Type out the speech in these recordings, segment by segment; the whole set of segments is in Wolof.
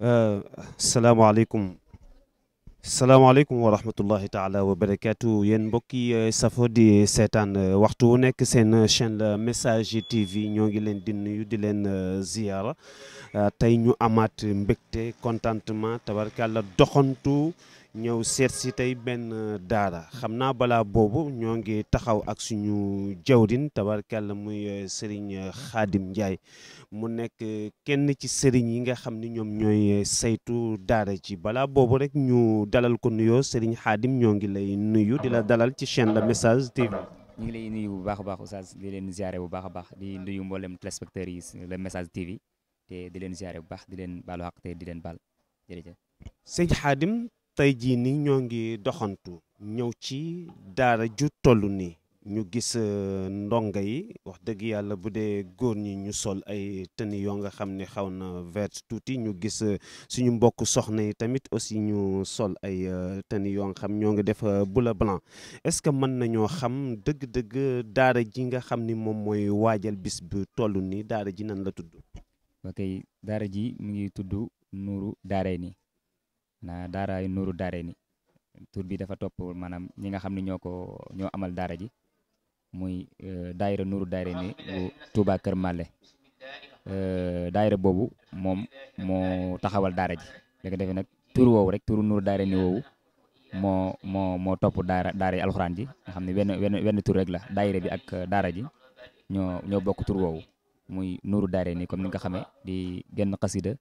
Euh, salaamaaleykum salaamaaleykum wa rahmatullahi taala wa barakaatu yéen mbokk yi safo di seetaan waxtu wu nekk seen chaîne la Message TV ñoo ngi leen di nuyu di leen ziyaara tey ñu amaat mbégte contentement tabarkàlla doxantu ñëw seet si tey benn daara xam naa balaa boobu ñoo ngi taxaw ak suñu jawrin tabarkàlla muy Serigne Khadim Ndiaye mu nekk kenn ci sëriñ yi nga xam ni ñoom ñooy saytu daara ji balaa boobu rek ñu dalal ko nuyoo Serigne Khadim ñoo ngi lay nuyu di la dalal ci chaîne la Message TV. ñu ngi lay nuyu bu baax a baax Oustaz di leen ziare bu baax a baax di nuyu mboolem téléspectateurs yi le Message TV te di leen ziare bu baax di leen baalu xaq te di leen baal jërëjëf. sëñ Khadim tey jii nii ñoo ngi doxantu ñëw ci daara ju toll nii ñu gis ndongo yi wax dëgg yàlla bu dee góor ñi ñu sol ay tenue yoo nga xam ne xaw na vert tuuti ñu gis suñu mbokk soxna yi tamit aussi ñu sol ay tenue yoo nga xam ñoo ngi def bleu blanc est-ce que mën nañoo xam dëgg-dëgg daara ji nga xam ni moom mooy waajal bis bu toll nii daara ji nan la tudd. ok daara ji mu ngi tudd Nuuru Daarayni daaraay Nuuru Daarayni tur bi dafa topp maanaam ñi nga xam ne ñoo amal daara ji. muy daayira Nuuru Daarayni bu Touba Kër Mallé daayira boobu moom moo taxawal daara ji léegi defee nag tur woowu rek turu Nuuru Daarayni woowu moo topp daara yi alxuraan ji nga xam ne wenn tur rek la daayira bi ak daara ji ñoo bokk tur woowu muy Nuuru Daarayni comme ni nga ko xamee di genn xasida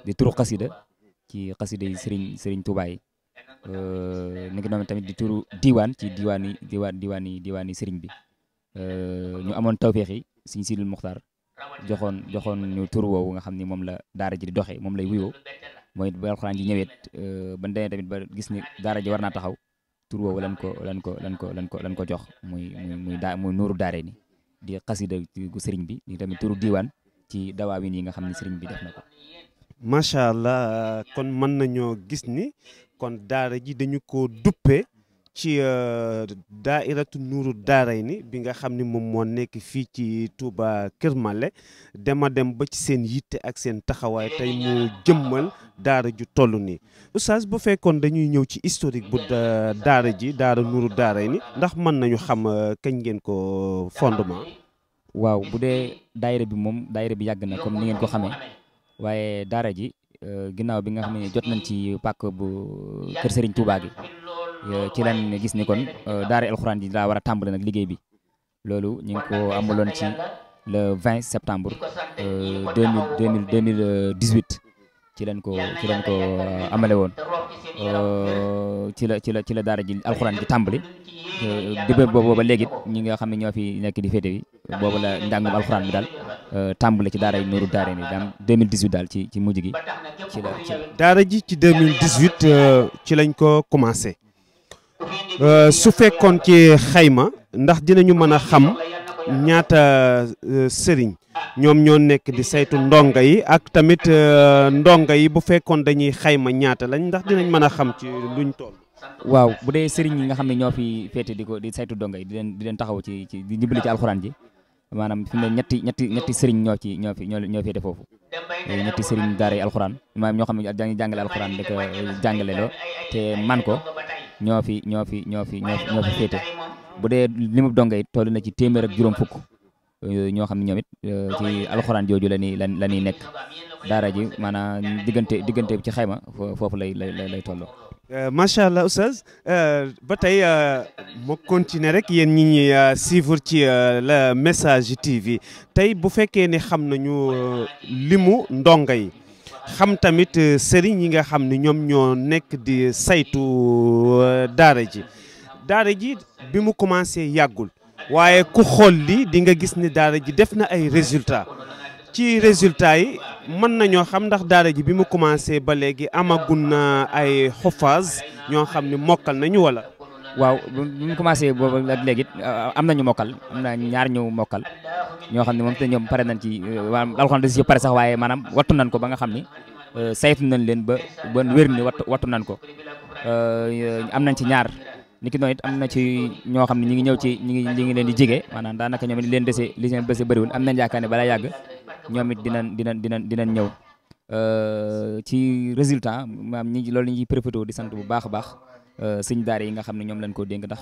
di turu xasida ci xasida yi Sëriñ Touba yi ni ngi noonu tamit di turu diiwaan ci diwaani sëriñ bi ñu amoon tawféex yi Sëriñ Sidil Muxtaar joxoon ñu tur woowu nga xam ni moom la daara ji di doxee moom lay wuyoo mooy ba alxuraan ji ñëweet ban demee tamit ba gis ni daara ji war naa taxaw tur woowu lan ko jox muy Nuuru Daarayni di xasida gu sëriñ bi di tamit turu diiwaan ci dawaawin yi nga xam ni sëriñ bi def na ko. macha allah kon mën nañoo gis ni kon daara ji dañu ko duppe ci daairatu Nuuru Daarayni bi nga xam ni moom moo nekk fii ci Touba Kër Mallé dem ba ci seen yitte ak seen taxawaay tey mu jëmmal daara ju toll nii oustaz bu fekkoon dañuy ñëw ci historique bu daara Nuuru Daarayni ndax mën nañu xam kañ ngeen ko fondement. waaw bu dee daayira bi moom daayira bi yàgg na comme ni ngeen ko xamee waaye daara ji ginnaaw bi nga xam ne jot nañ ci pàkk bu kër Serigne Touba gi ci lan gis ni kon daara alxuraan ji daa war a tàmbali nag liggéey bi loolu ñu ngi ko amaloon ci le 20 septembre 2018 ci lañ ko amale woon ci la daara ji alxuraan ji tàmbali début boobu ba léegi ñi nga xam ne ñoo fi nekk di féete bi boobu la njàngum alxuraan bi daal tàmbali ci daara yi Nuuru Daarayni daal 2018 daal ci mujj gi ci la daara ji ci 2018 ci lañ ko commencé su fekkoon ci xayma ndax dinañu mën a xam ñaata sëriñ ñoom ñoo nekk di saytu ndonga yi ak tamit ndonga yi bu fekkoon dañuy xayma ñaata lañ ndax dinañ mën a xam ci luñ toll. waaw bu dee sëriñ yi nga xam ne ñoo fi féete di saytu ndonga yi di leen taxaw di dimbali ci alxuraan ji maanaam fi mu ne ñetti sëriñ ñoo féete foofu ñetti sëriñ daara yi alxuraan maanaam ñoo xam ne dañuy jàngale alxuraan da ko jàngale loo te man ko ñoo fi féete bu dee limu donga yi toll na ci téeméer ak juróom fukk ñoo xam ne ñoom it ci alxuraan jooju la ñuy nekk daara ji maanaam diggante ci xayma foofu lay tolloo. macha allah oustaz ba tey moo continuer rek yéen ñi ñuy suivre ci la Message TV tey bu fekkee ne xam nañu limu ndongo yi xam tamit sëriñ yi nga xam ne ñoom ñoo nekk di saytu daara ji bi mu commencé yàggul waaye ku xool li di nga gis ne daara ji def na ay résultats ci résultats yi mën nañoo xam ndax daara ji bi mu commencé ba léegi amagun na ay xufaas ñoo xam ne mokkal nañu wala. waaw bi mu commencé boobu ak léegi am nañu mokkal am na ñaar ñu mokkal ñoo xam ne moom te ñoom pare nañ ci alxuraan da si pare sax waaye maanaam wattu nañ ko ba nga xam ni saytu nañ leen ba wér ni wattu nañ ko am nañ ci ñaar. niki noonu it am na ci ñoo xam ne ñi ngi ñëw ci ñi ngi leen di jige maanaam daanaka ñoom it li leen dese bëriwul am nañ yaakaar ne balaa yàgg ñoom it dinañ ñëw ci résultat maam ñi loolu ñuy profité di sant bu baax a baax sëñ daara yi nga xam ne ñoom lañ ko dénk ndax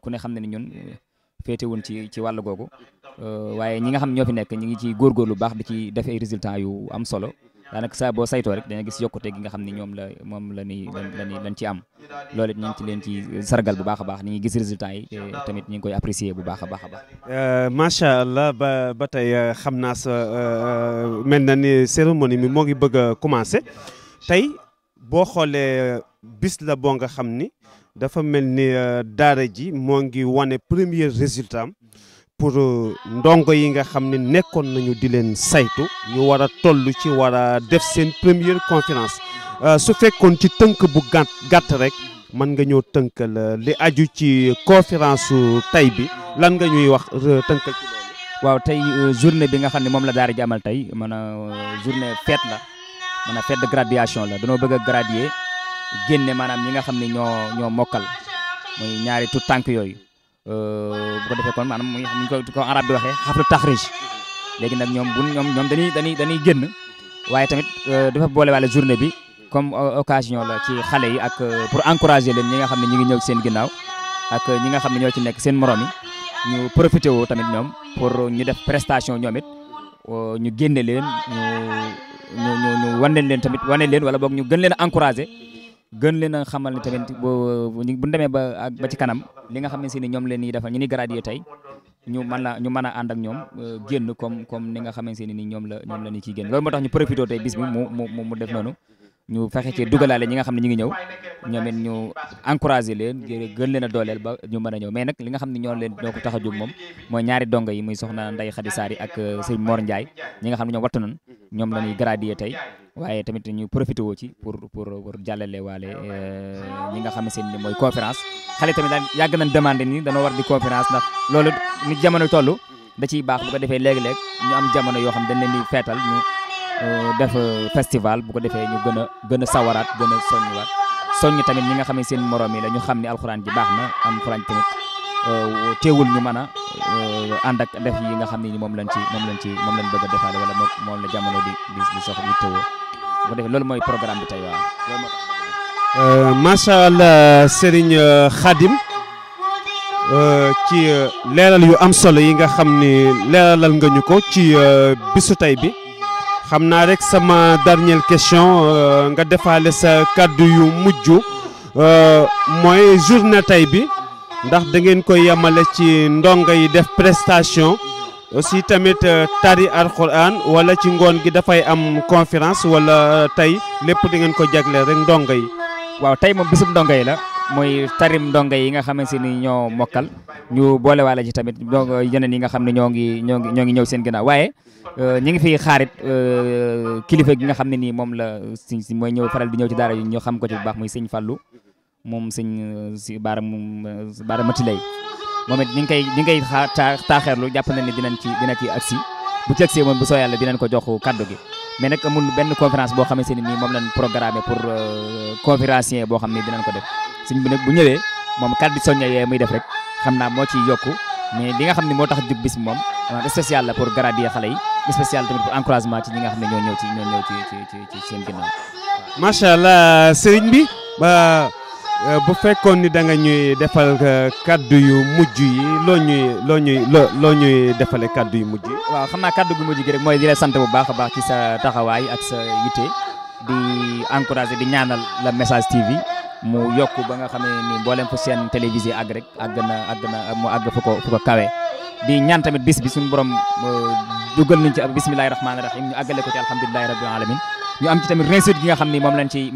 ku ne xam ne ni ñun féetewuñ ci wàll googu waaye ñi nga xam ñoo fi nekk ñi ngi ci góorgóorlu baax di ci def ay résultats yu am solo daanaka saa boo saytoo rek danga gis yokkute gi nga xam ne moom la ni lañ ci am loolu it ñu ngi ci leen ci sargal bu baax a baax ni ngi gis résultats yi te tamit ñu ngi koy apprécier bu baax a baax a baax. macha allah ba tey xam naa sa mel na ni cérémonie mi moo ngi bëgg a commencé tey boo xoolee bis la boo nga xam ni dafa mel ni daara ji moo ngi wane premier résultat am pour ndongo yi nga xam ne nekkoon nañu di leen saytu ñu war a toll ci war a def seen première conférence su fekkoon ci tënk bu gàtt rek mën nga ñëw tënkal li aju ci conférence su tey bi lan nga ñuy wax tënkal ci loolu. waaw tey journée bi nga xam ne moom la daara ji amal tey journée fête la maanaam fête de graduation la danoo bëgg a graduer génne maanaam ñi nga xam ne ñoo mokkal muy ñaari tout tànk yooyu. bu ko defee kon maanaam muy ko arab bi waxee xaflu taxrij léegi nag ñoom dañuy génn waaye tamit dafa boole waale journée bi comme occasion la ci xale yi ak pour encourager leen ñi nga xam ne ñi ngi ñëw ci seen ginnaaw ak ñi nga xam ne ñoo ci nekk seen morom yi ñu profité woo tamit ñoom pour ñu def prestation ñoom it ñu génne leen ñu wane leen tamit wala boog ñu gën leen a encourager gën leen a xamal ne tamit bu demee ba ci kanam li nga xam ne si ni ñoom leen ñuy defal ñu ni gradué tey ñu mën a ànd ak ñoom génn comme ni nga xamante ne ni ñoom la ñu ciy génn loolu moo tax ñu profité tey bis bi mu def noonu ñu fexe ci dugalaale ñi nga xam ne ñu ngi ñëw ñoom it ñu encouragé leen gën leen a dooleel ba ñu mën a ñëw mais nag li nga xam ne ñoo ko tax a jóg moom mooy ñaari dongo yi muy soxna Ndeye Khady Sari ak sëñ Mor Ndiaye ñi nga xam ne ñoom wattu nañ ñoom la ñuy gradué tey waaye tamit ñu profité woo ci pour jàllale waale ñi nga xam ne seen ni mooy conférence xale tamit daal yàgg nañ demandé ni dañoo war di conférence ndax loolu ni jamono toll da ciy baax bu ko defee léegi-léeg ñu am jamono yoo xam dañ leen di feetal ñu def festival bu ko defee ñu gën a sawaraat gën a soññiwaat soññ tamit ñi nga xam ne seen morom yi la ñu xam ne alxuraan ji baax na am alxuraan tamit teewul ñu mën a ànd ak def yi nga xam ne ni moom lañ bëgg a defaale wala moom la jamono di sox di tëwoo bu ko defee loolu mooy programme bi tey waaw loolu moo tax macha allah Serigne Khadim ci leeral yu am solo yi nga xam ni leeralal nga ñu ko ci bisu tey bi xam naa rek sama dernière question nga defaale sa kàddu yu mujj mooy journée tey bi ndax da ngeen koy yemale ci ndongo yi def prestation aussi tamit tari alquran wala ci ngoon gi dafay am conférence wala tey lépp da ngeen ko jagleel rek ndongo yi. waaw tey moom bisub ndongo yi la mooy tarim ndongo yi nga xamante ni ñoo mokkal ñu boolewaale ci tamit ndongo yeneen yi nga xam ne ñoo ngi ñëw seen ginnaaw waaye ñu ngi fi xaarit kilifa gi nga xam ne nii moom la si mooy ñëw faral di ñëw ci daara yi ñu xam ko ci bu baax muy sëñ Fallou moom sëñ si baara mati lay moom it ñu ngi koy taaxeerlu jàpp na ne dina ci agsi bu ci agsee moom bu soo yàlla dinañ ko jox kaddu gi mais nag amul benn conférence boo xamante ne nii moom lañ programmé pour conférencier boo xam ne dinañ ko def sëñ bi nag bu ñëwee moom kaddu soññe yee muy def rek xam naa moo ciy yokku mais li nga xam ne moo tax jug bis bi moom spécial la pour graduer xale yi spécial tamit pour encouragement ci ñi nga xam ne ñoo ñëw ci seen ginnaaw. macha allah sëriñ bi bu fekkoon ni da nga ñuy defal kaddu yu mujj yi loo ñuy defale kaddu yu mujj yi. waaw xam naa kaddu gu mujj gi rek mooy di la sant bu baax a baax ci sa taxawaay ak sa yitte di encourager di ñaanal la Message TV mu yokk ba nga xam ne ni mboolem fu seen télévisé àgg rek àgg na mu àgg fu ko kawe di ñaan tamit bis bi suñu borom dugal nañ ci bismillahi rahmaani rahim ñu àggale ko ci alhamdulilahi rabbil alamin ñu am ci tamit réussite gi nga xam ni moom lañ ci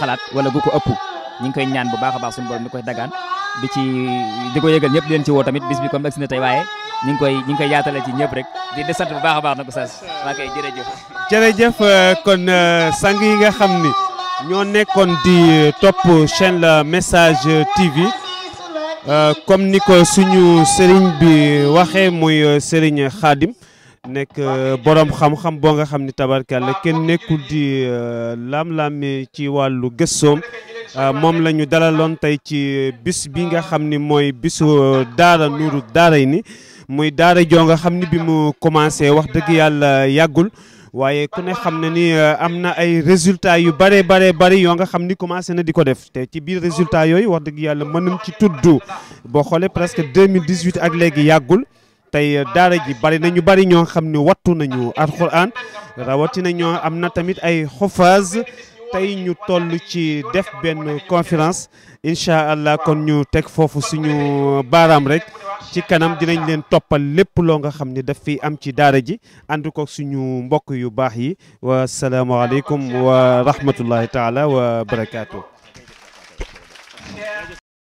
xalaat wala gu ko ëpp ñu ngi koy ñaan bu baax a baax suñu borom di koy dagaan di ko yëgal ñëpp di leen ci woo tamit bis bi comme agsi na tey waaye ñu ngi koy yaatale ci ñëpp rek di sant bu baax a baax nag Oustaz waa kay jërëjëf kon sang yi nga xam ni ñoo nekkoon di topp chaîne la Message TV comme ni ko suñu sëriñ bi waxee muy sëriñ Khadim nekk borom xam-xam boo nga xam ni tabarkalla kenn nekkul di lam-lam ci wàllu gëstoom moom la ñu dalaloon tey ci bis bi nga xam ni mooy bisu daara Nuuru Daarayni muy daara joo nga xam ni bi mu commencé wax dëgg yàlla yàggul waaye ku ne xam ne ni am na ay résultats yu bari yoo nga xam ni commencé na di ko def te ci biir résultats yooyu wax dëgg yàlla mën nañ ci tudd boo xoolee presque 2018 ak léegi yàggul tey daara ji bari na ñu bari ñoo xam ni wattu nañu alxuraan rawatina ñoo am na tamit ay xufaaz tey ñu toll ci def benn conférence incha allah kon ñu teg foofu suñu baaraam rek ci kanam dinañ leen toppal lépp loo nga xam ni daf fi am ci daara ji ànd ko suñu mbokk yu baax yi wa salaamualeykum wa rahmatullahi taala wa barakaatu.